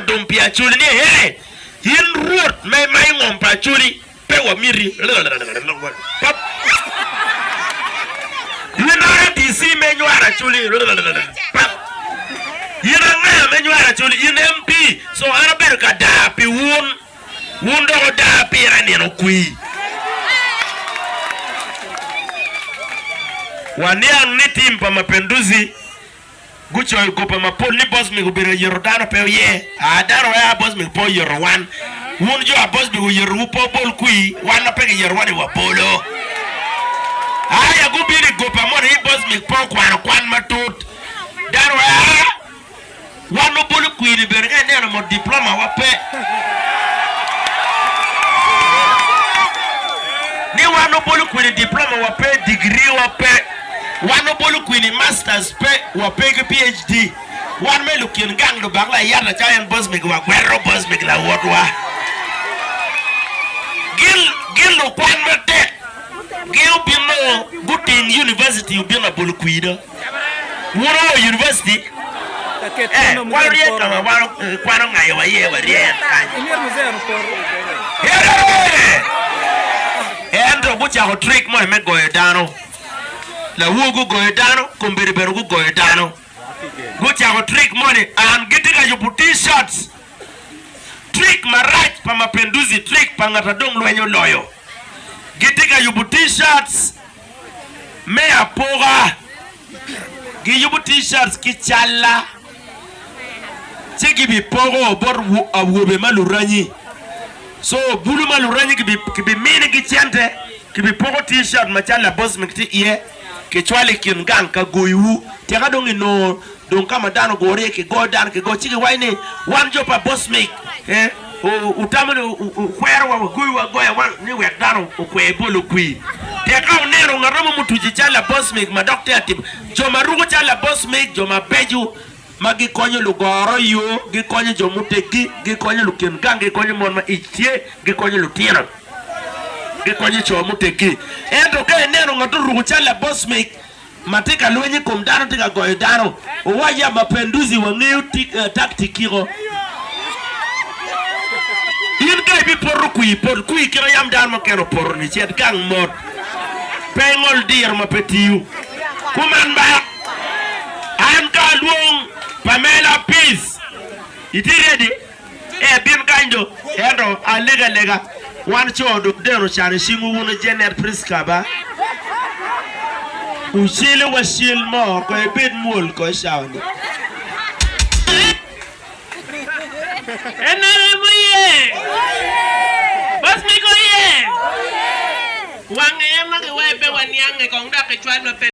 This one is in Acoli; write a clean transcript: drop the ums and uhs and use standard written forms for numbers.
dum pi Acholi ni ee in Rwot ma imayo ngom pa Acholi pe wamiti pap in RDC me nywaro Acholi pap in anga me nywaro Acholi in MP so an abedo ka daa pi wun wun dok wudaa pira nino kwir. Waniang ni tim pa Mapenduzi Gucoyo goba mapol ni Bosmic obedo ayeto dano pe oye. Aa dano wek a Bosmic pe oyeto wan. Wun jo a Bosmic oyetowu pe wubol kwir, wan ma pe kiyeto wan i wabolo. Aya gubino i goba moni ni Bosmic pe okwano kwan matut. Dano wek aa wan wubolo kwir-ni bene ka ineno mot diploma wa pe. Ni wan wubolo kwir-ni diploma wa pe, digiri wa pe. Wan obolo kwini masters pe wa pe ki PHD. Wan me lukin gang lubak layat acalo en Bosmic wa gwero Bosmic lawot wa. Gin gin lukwan matek gin obino guting university obino abolo kwir do. Wun owo university eh wan orye ka ma wan kwan ongayo wa iye wa rye en kany. Ento gucako trick moni me goyo dano. Lawor gugoyo dano, kombeddi bene gugoyo dano. Gucako trick moni and gitye ka yubo T-shirts. Trick marac pa Mapenduzi, trick pa ngat a dong lweny oloyo. Gitye ka yubo T-shirts me apoka. Giyubo T-shirts ki calla ci gibipoko bot awobe ma luranyi. So bulu ma luranyi kibiminigi cente, kibipoko T-shirt ma cal Labosmic tye iye, kicwalo i kin gang ka goyowu. Teka dong inongo dong ka ma dano ogure iye kigoyo dano kigoyo ci giwaco ni wan jo pa Bosmic eh, wutamo ni wukwerowa wagoyowu agoya wan ni wek dano okwer bolo kwir. Teka wuneno ngat mo mutuco i cal Labosmic ma dok tye ka timo jo ma ruko cal Labosmic jo mabeco ma gikonyo lugoro i yo, gikonyo jo muteggi, gikonyo lukin gang, gikonyo mon ma ic tye, gikonyo lutino, gikonyo co muteggi. Ento ka ineno ngat oruko cal labocmic ma tye ka lweny i kom dano, tye ka goyo dano, wuwac ya Mapenduzi wangeyo taktikiko. In ka ibipoto kwir, pot kwir kit ma yam dano mukene opoto-ni, cit gang mot, pe ingol diro ma pe tiyo. Kuman ba! An ka alwong Pamela Peace. Itye ready? Ee, bin kany do. Ento alego alega, wan co dong deno can i cingwu wun Janet Prisca ba. Wucele wa cel mo ko ibed mwol ko i cawa ni. NRM oye! Bos Mik oye! Wange en ma kiwaco pe waniange kong dok kicwal ma pe.